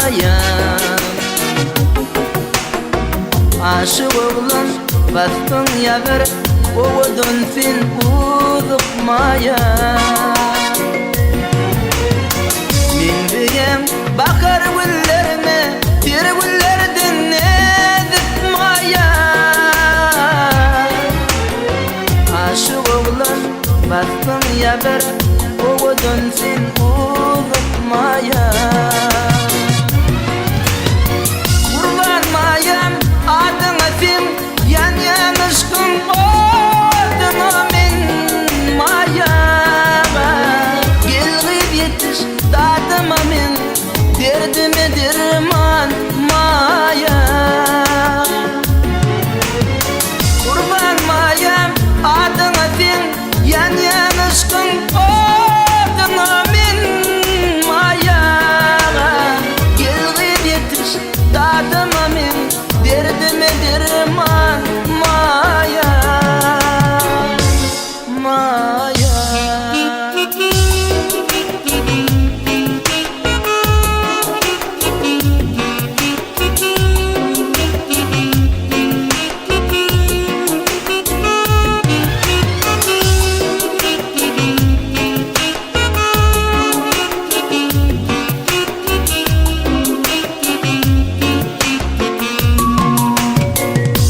Maýa. Aşyk oglan basdyň ýazyr, Owadan sen uzuk maýa. Meňzeýäň bahar güllerine, Ter güllerden näzik maýa. Aşyk oglan basdyň ýazyr, Owadan sen uzuk maýa. Gurban maýam adyňa sen Ýanýan yşkyň oduna men maýa. Gel gyz ýetiş dadyma men Derdime derman maýa. Gurban maýam adyňa sen Ýanýan yşkyň oduna men maýa. Gel gyz ýetiş dadyma men Derdime derman maýa. Maýa.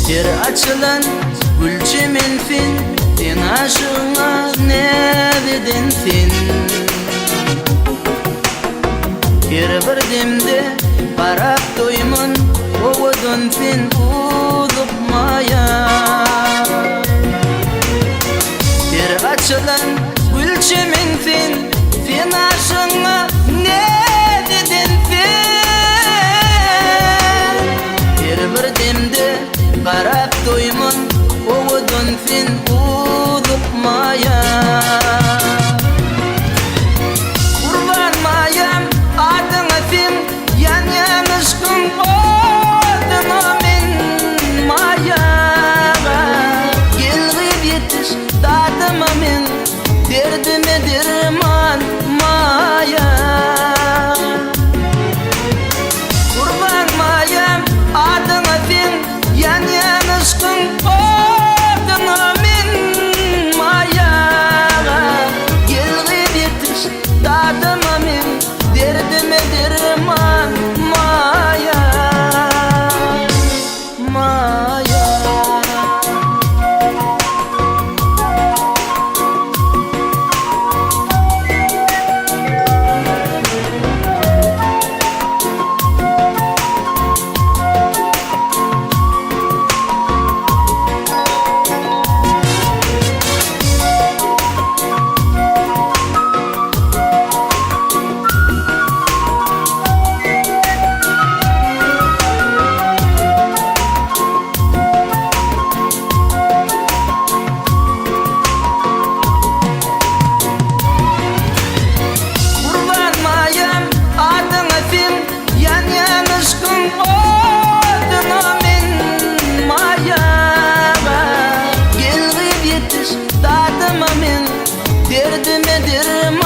Ter açylan gül çemen sen, Sen aşygyňa näz eden sen. Her bir demde garap doýman, Owadan sen uzuk maýa. Ter açylan gül çemen sen, Sen aşygyňa näz eden sen. Her bir demde garap doýman, Owadan sen uzuk maýa. Gurban maýam adyňa sen, Ýanýan yşkyň oduna men maýa. Gel gyz ýetiş dadyma men, Derdime derman maýa. Gurban maýam adyňa sen, Ýanýan yşkyň oduna men maýa. Gel gyz ýetiş dadyma men, Derdime derman maýa. Maýa. Gurban maýam adyňa sen, Ýanýan yşkyň oduna men maýa. Gel gyz ýetiş dadyma men, Derdime derman.